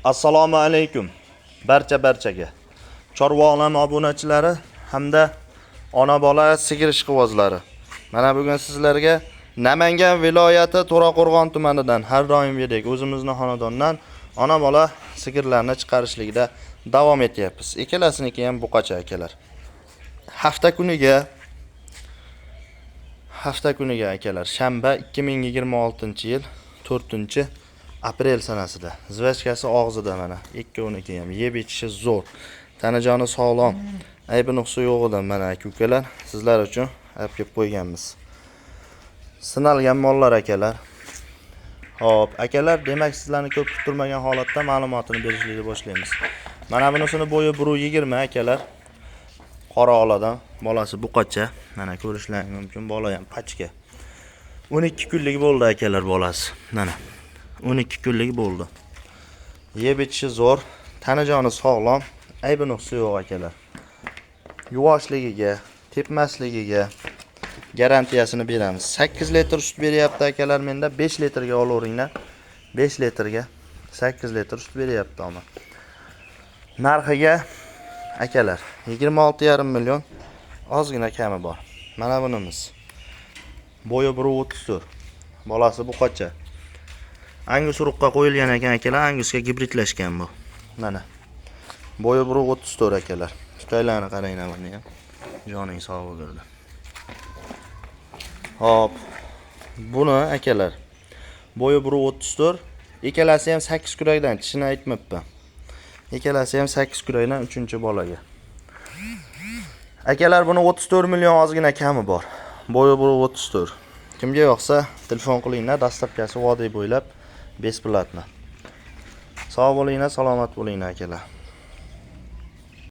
Assalomu alaykum barcha barchaga. Chorva olami obunachilari hamda ona bola sigir ishqibozlari. Mana bugun sizlarga Namangan viloyati To'raqo'rg'on tumanidan har doimgidek o'zimizni xonadondan ona bola sigirlarni chiqarishlikda davom etyapmiz. Ikkalasiniki ham buqacha, akalar. Hafta kuniga, akalar, shanba, 2026-yil 4 aprel sanasida. Жвачка si og'zida, mana ikkovniki ham yeb ichishi zo'r. Tanajoni sog'lom. Aybi nuqsi yo'q edi, mana, aka ukalar, sizlar uchun olib kelib qo'yganmiz. Sinalgan mollar, akalar. Xo'p, akalar, demak, sizlarni ko'p kuttirmagan holatda ma'lumotini berishlikni boshlaymiz. Mana bunisini bo'yi 1.20, akalar. Qora oladan, bolasi buqacha. Mana, ko'rishlaring mumkin, bola ham pachka. 12 kunlik bo'ldi, akalar, bolasi. Mana. 12 kunlik bo'ldi. Yeb ichishi zo'r, tanajoni sog'lom, aybi nuqsi yo'q, akalar. Yuvoshligiga, tepmasligiga garantiyasini beramiz. 8 litr sut beryapti, akalar, menda 5 litrga olaveringlar. 5 litrga 8 litr sut beryapti omma. Narxiga, akalar, 26,5 million, ozgina kami bor. Mana bunimiz. Bo'yi 1.34. Bolasi buqacha. Angus urug'qa qo'yilgan ekan, akalar, Angusga gibridlashgan bu. Mana. Bo'yi 1.34, akalar. Tutaylarni qaranglar buni ham. Joning sog' bo'lurdi. Hop. Buni, akalar, bo'yi 1.34. Ikkalasi ham 8 kurakdan, tishini aytmabman. Ikkalasi ham 8 kurakdan, 3-bolaga. Akalar, buni 34 million, ozgina kami bor. Bo'yi 1.34. Kimga yoqsa, telefon qilinglar, доставка si vodiy bo'ylab бесплатно. Sog' bo'linglar, salomat bo'linglar, akalar.